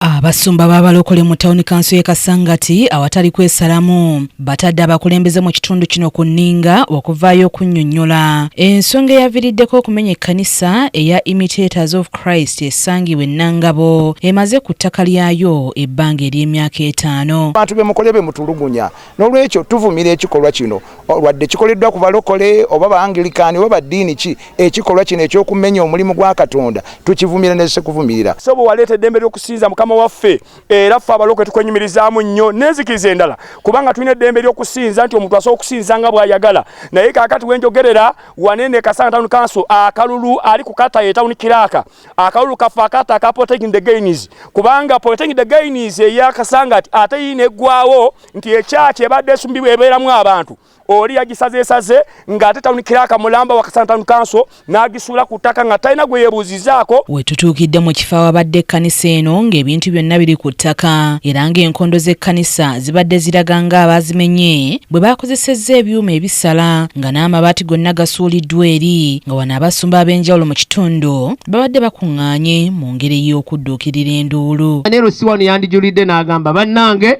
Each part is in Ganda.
Abasumba b'abalokole mu tawuni kanso y'e Kasangati awatali kwesalamu batadde abakulembeze mu kitundu kino ku nninga okuvaayo okunnyonnyola ensonga eyaviiriddeko okumenya ekkanisa eya Imitators of Christ esangibwa e Nangabo emaze ku ttaka lyayo ebbanga ery'emyaka 5. Abantu be mukole be mutulugunya, n'olwekyo tuvumira ekikolwa kino wadde kikoleddwa ku balokole oba ba Anglican oba baddiini ki. Ekikolwa kino ekyokumenya omulimu gwa Katonda tukivumira ne sekuvumirira. So bwe waleeta eddembe ly'okusinza Mukama waffe, era ffe abalokole tukwenyumirizaamu nnyo n'enzikiriza endala, kubanga tulina eddembe ly'okusinza nti omuntu asobola okusinza nga bw'ayagala. Naye kaakati wenjogerera wanene Kasanga Town Council, akalulu ali ku kata ye town clerk, akalulu kaffe akata aka protecting the gains, kubanga protecting the gains eyakasanga ate yiina eggwawo nti ekyaki ebadde esumbibwa ebeeramu abantu, oli yagisazeesaze ng'ate town clerk mulamba wa Kasanga Town Council n'agisuula ku ttaka nga talina gwe yeebuuzizaako. We tutuukidde mu kifo awabadde ekkanisa eno ng'ebintu byonna biri ku ttaka, era ng'enkondo z'ekkanisa zibadde ziraga ng'abaazimenye bwe baakozesezza ebyuma ebisala, nga n'amabaati gonna gasuuliddwa eri, nga wano abasumba ab'enjawulo mu kitundu babadde bakuŋŋaanye mu ngeri y'okudduukirira enduulu. Ne Lusi wano yandijulidde n'agamba, "Bannange,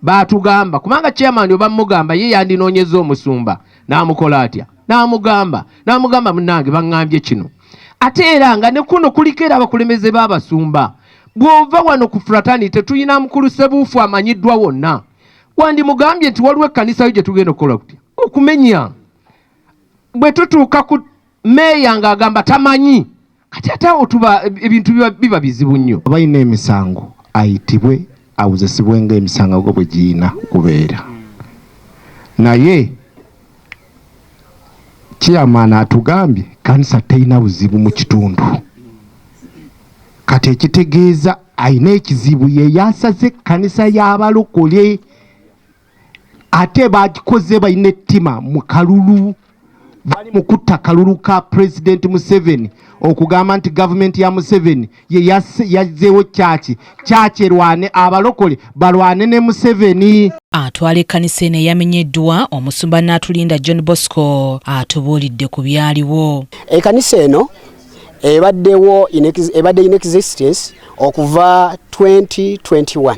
baatugamba," kubanga chairman oba mugamba ye yandinoonyeza omusumba n'amukola atya, n'amugamba, "Munnange, baŋŋambye kino." Ate era nga ne kuno kuliko era abakulembeze b'abasumba. Bw'ova wano ku fraternity tulina mukulu Sebuufu amanyiddwa wonna, wandimugambye nti waliwo ekkanisa yo gye tugenda okukola kutya okumenya. Bwe tutuuka ku meeya ng'agamba tamanyi, kati ate awo tuba ebintu biba bizibu nnyo. Balina emisango, ayitibwe awozesebwe ng'emisango gwe bwe giyina kubeera. Naye chairman atugambye kanisa terina buzibu mu kitundu. Kati ekitegeeza ayina ekizibu ye yasaze ekkanisa y'abalokole, ate bagikoze balina ettima mu kalulu, bali mu kutta kalulu ka Pulezidenti Museveni, okugamba nti gavumenti ya Museveni ye yazzeewo kyaki kyaki erwane, abalokole balwane ne Museveni. Atwala ekkanisa eno eyamenyeddwa, omusumba Naatulinda John Bosco, atubuulidde ku byaliwo. Ekkanisa eno ebaddewo ebadde in existence okuva 2021.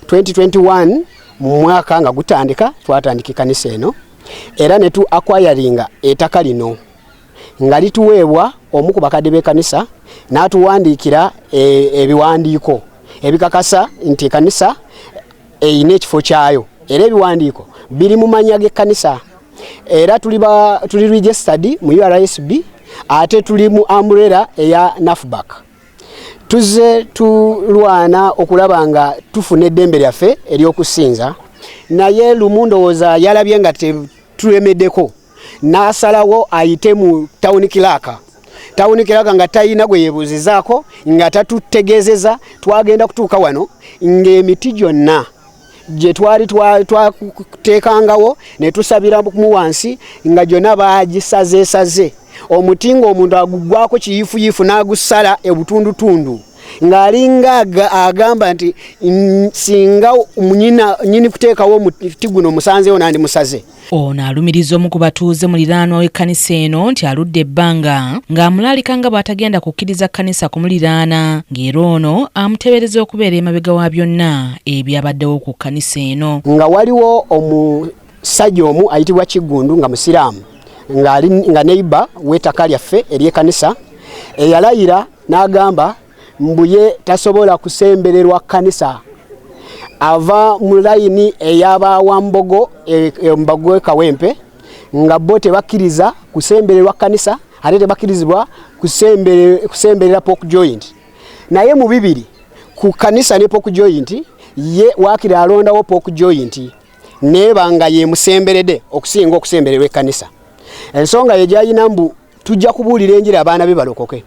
2021 mu mwaka nga gutandika twatandika ekkanisa eno, era ne tu acquiringa ettaka lino nga lituweebwa omu ku bakadde b'ekkanisa, n'atuwandiikira ebiwandiiko ebikakasa nti ekkanisa eyina ekifo kyayo, era ebiwandiiko biri mu mannya g'ekkanisa, era tuli registered mu URSB, ate tuli mu umbrella eya NAFBAK. Tuzze tulwana okulaba nga tufuna eddembe lyaffe ery'okusinza, naye lumu ndowooza yalabye nga tulemeddeko, n'asalawo ayite mu town clerk. Town clerk nga talina gwe yeebuuzizaako, nga tatutegeezeza. Twagenda kutuuka wano ng'emiti gyonna gye twali twateekangawo ne tusabira mu wansi nga gyonna bagisazeesaze. Omuti ng'omuntu agugwako kiyiifuyiifu n'agusala ebutundutundu, ng'alinga agamba nti, "Singa nyini kuteekawo omuti guno musanzeewo, nandimusaze." Ono alumiriza omu ku batuuze muliraanwa w'ekkanisa eno nti aludde ebbanga ng'amulaalika nga bw'atagenda kukkiriza kkanisa kumuliraana, ng'era ono amuteebereza okubeera emabega wa byonna ebyabaddewo ku kkanisa eno. Nga waliwo omusajja omu ayitibwa Kiggundu, nga musiraamu, nga neighbor w'ettaka lyaffe ery'ekkanisa, eyalayira n'agamba mbuye tasobola kusembererwa kkanisa. Ava mu layini ey'abawambogo e, Mbago e Kawempe, nga bo tebakkiriza kusembererwa kkanisa, ate tebakkirizibwa kusemberera pork joint. Naye mu bibiri, ku kanisa ne pork joint, ye waakiri alondawo pork joint neeba nga yemusemberedde okusinga okusembererwa ekkanisa. Ensonga ye gyayina mbu tujja kubuulira enjiri abaana be balokoke,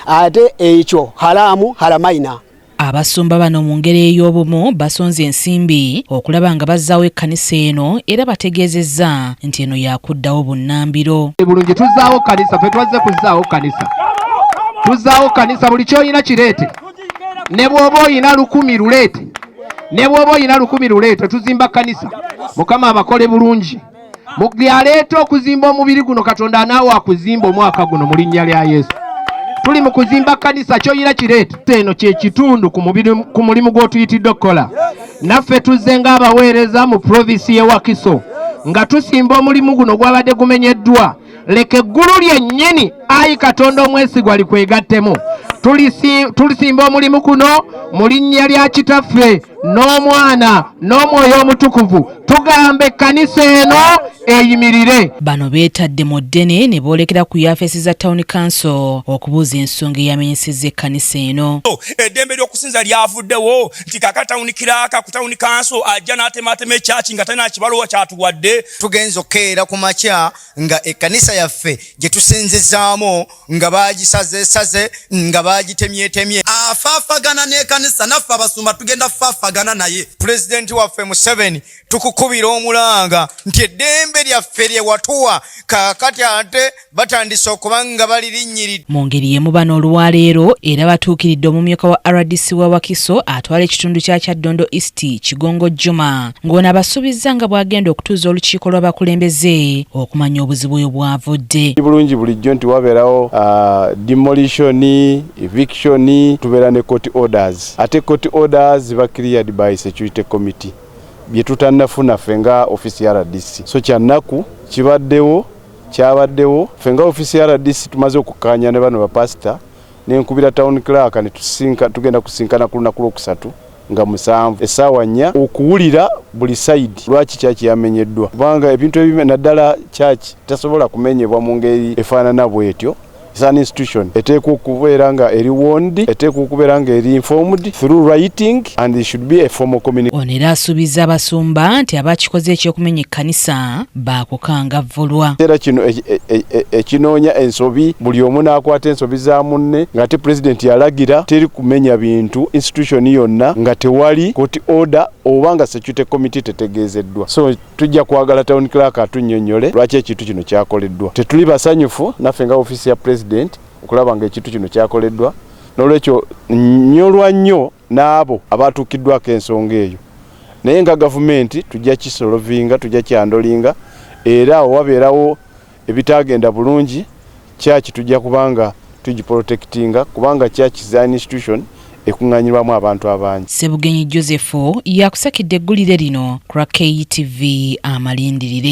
ate ekyo haramu haramaina. Abasumba bano mu ngeri ey'obumu basonze ensimbi okulaba nga bazzaawo ekkanisa eno, era bategeezezza nti eno yakuddawo bunnambiro. Bulungi, tuzzaawo kanisa. Fe twazze kuzzaawo kanisa, tuzzaawo kanisa. Buli kyolina kireete, ne bw'oba oyina 1000 luleete, ne bw'oba oyina 1000 luleete, tuzimba kanisa. Mukama abakole bulungi. Byaleeta okuzimba omubiri guno, Katonda anaawe akuzimba omwaka guno mu linnya lya Yesu. Tuli mu kuzimba kkanisa, ky'oyina kireeta eno kye kitundu ku mulimu gw'otuyitiddwa okukola. Naffe tuzze ng'abaweereza mu provinsi y'e Wakiso nga tusimba omulimu guno gwabadde gumenyeddwa. Leka eggulu lyennyini, ayi Katonda omwesigwa, likwegattemu. Tulisimba omulimu guno mu linnya lya Kitaffe n'Omwana n'Omwoyo Omutukuvu. Tugamba ekkanisa eno eyimirire. Bano beetadde mu ddene ne boolekera ku yafeesi za Town Council okubuuza ensonga eyamenyesezza ekkanisa eno. Eddembe ly'okusinza lyavuddewo nti kaka town clerk ku town council ajja n'atemaatema ekyaki nga talina kibaluwa kyatuwadde. Tugenza okukeera ku makya nga ekkanisa yaffe gye tusinzizaamu nga bagisazeesaze, nga bagitemyetemye. Afaafagana n'ekanisa, naffe abasumba tugenda kufaafagana naye. Pulezidenti waffe Museveni, tukukubira omulanga nti eddembe lyaffe lye watuwa, kaakati ate batandise okuba nga balirinnyiridde. Mu ngeri y'emu, bano olwaleero era batuukiridde omumyuka wa RDC wa Wakiso atwala ekitundu kya Kyaddondo East, Kigongo Juma, ng'ono abasuubizza nga bw'agenda okutuuza olukiiko lw'abakulembeze okumanya obuzibu bwe bwavudde. Bulungi bulijjo nti wabeerawo demolition, eviction, tubeera ne court orders, ate court orders ziba cleared by security committee, bye tutannafuna ffe nga office ya RDC. So kyannaku kibaddewo, kyabaddewo. Ffe nga office ya RDC tumaze okukkaanya ne bano bapasita, nenkubira town clerk ne tusinka, tugenda kusinkana ku lunaku lwokusatu nga 7 essaawa 4 okuwulira buli side lwaki kyaki yamenyeddwa, kubanga ebintu ebime naddala kyaki tasobola kumenyebwa mu ngeri efaanana bwetyo. It's an institution eteekwa okubeera nga eri warned, eteekwa okubeera nga eri informed through writing, and there should be a formal communication. Ono era asuubiza abasumba nti abakikoze ekyokumenya ekkanisa baakukangavvulwa. Era kino ekinoonya ensobi, buli omu n'akwata ensobi za munne, ng'ate pulezidenti yalagira teri kumenya bintu institution yonna nga tewali court order oba nga security committee tetegeezeddwa. So tujja kwagala town clerk atunnyonnyole lwaki ekintu kino kyakoleddwa. Tetuli basanyufu naffe nga ofiisi ya pulezidenti okulaba nga ekintu kino kyakoleddwa. N'olwekyo nnyolwa nnyo n'abo abatuukiddwako ensonga eyo, naye nga gavumenti tujja kisolvinga, tujja kyandolinga, era awo wabeerawo ebitagenda bulungi, kyaki tujja kubanga tugiprotectinga, kubanga church is an institution ekuŋŋaanyirwamu abantu abangi. Sebugenyi Joseph yakusakidde eggulire lino ku lwa KTV Amalindirire.